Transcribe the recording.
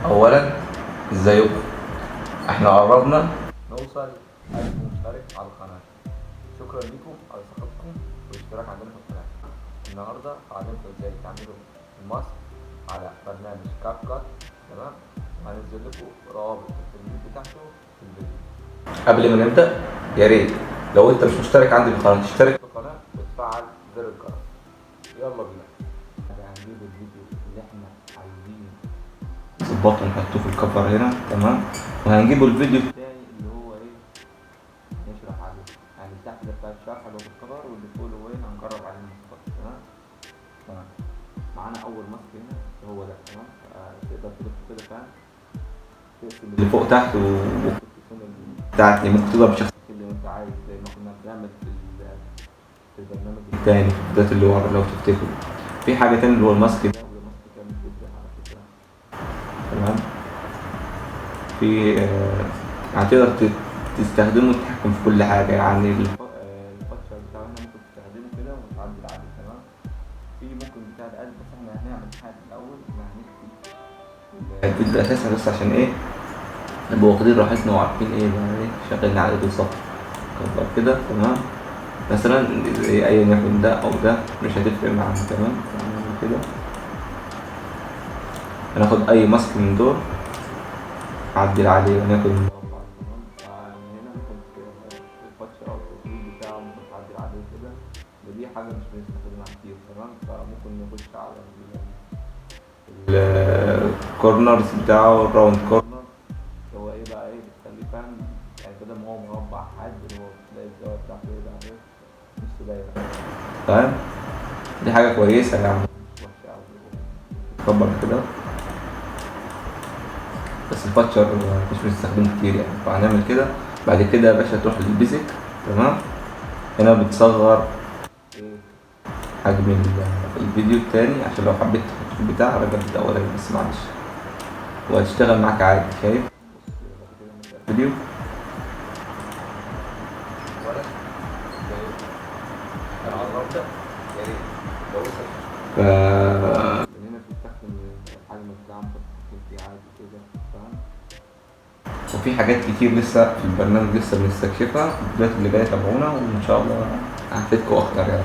اولا ازيكم؟ احنا قربنا نوصل 1000 مشترك على القناة. شكرا لكم على ثقتكم والاشتراك عندنا في القناة. النهاردة هعلمكم ازاي تعملوا ال mask على برنامج CapCut، تمام؟ وهنزل لكم روابط التنزيل بتاعته في الفيديو. قبل ما نبدأ، يا ريت لو انت مش مشترك عندي في القناة تشترك في القناة وتفعل زر الجرس. يلا بينا. هنجيب الفيديو اللي احنا عايزين نظبطه ونحطه في ال cover هنا، تمام؟ وهنجيبه الفيديو التاني اللي هو ايه نشرح عليه، يعني اللي تحت ده بتاع الشرح اللي هو في ال cover، واللي فوق اللي هو ايه هنجرب عليه الماسكات. تمام، معانا اول mask هنا اللي هو ده، تمام؟ تقدر تلف كده، فاهم؟ تقسم اللي فوق تحت وممكن تقسم بتاعت، ممكن تضرب شخصية اللي انت عايز، زي ما كنا بنعمل في البرنامج التاني في الفيديوهات اللي ورا لو تفتكروا. في حاجة تانية اللي هو ال mask ده، وده mask جامد جدا على فكرة، تمام؟ في يعني تقدر تستخدمه تتحكم في كل حاجة، يعني ال feature بتاعه هنا ممكن تستخدمه كده وتعدل عليه، تمام؟ في ممكن بتاع القلب، بس احنا هنعمل حاجة الأول، احنا هنخفي الفيديو الأساسي بس عشان ايه نبقى واخدين راحتنا وعارفين ايه بقى ايه شغالين على ايه بالظبط. كبر كده، تمام؟ مثلا ايا يكن ده او ده مش هتفرق معانا، تمام؟ نعمل كده، هناخد اي mask من دول عدل عليه وناخد مربع، تمام؟ هنا ممكن ال feature او التصوير بتاعه ممكن تعدل عليه كده. ودي حاجة مش بنستخدمها كتير، تمام؟ فممكن نخش على ال corners بتاعه، ال round corner، هو ايه بقى ايه بتخليه، فاهم؟ يعني بدل ما هو مربع حاد اللي هو تلاقي الزاوية بتاعته ايه بقى ايه نص دايرة، فاهم؟ دي حاجة كويسة يعني، مش وحشة أوي. تكبر كده، بس ال feature مش بنستخدمه كتير يعني، فهنعمل كده. بعد كده يا باشا تروح لل basic، تمام؟ هنا بتصغر ايه حجم الفيديو التاني عشان لو حبيت تحط في البتاع. رجع الاولاني بس معلش، وهتشتغل معاك عادي. شايف؟ بص، بعد كده نبدأ الفيديو. ولا انا يا ريت لو ف من هنا بتستخدم الحجم بتاعه، ممكن تتحكم فيه عادي كده، فاهم؟ وفي حاجات كتير لسه في البرنامج لسه بنستكشفها. الفيديوهات اللي جاية تابعونا، وإن شاء الله هفيدكم أكتر يعني.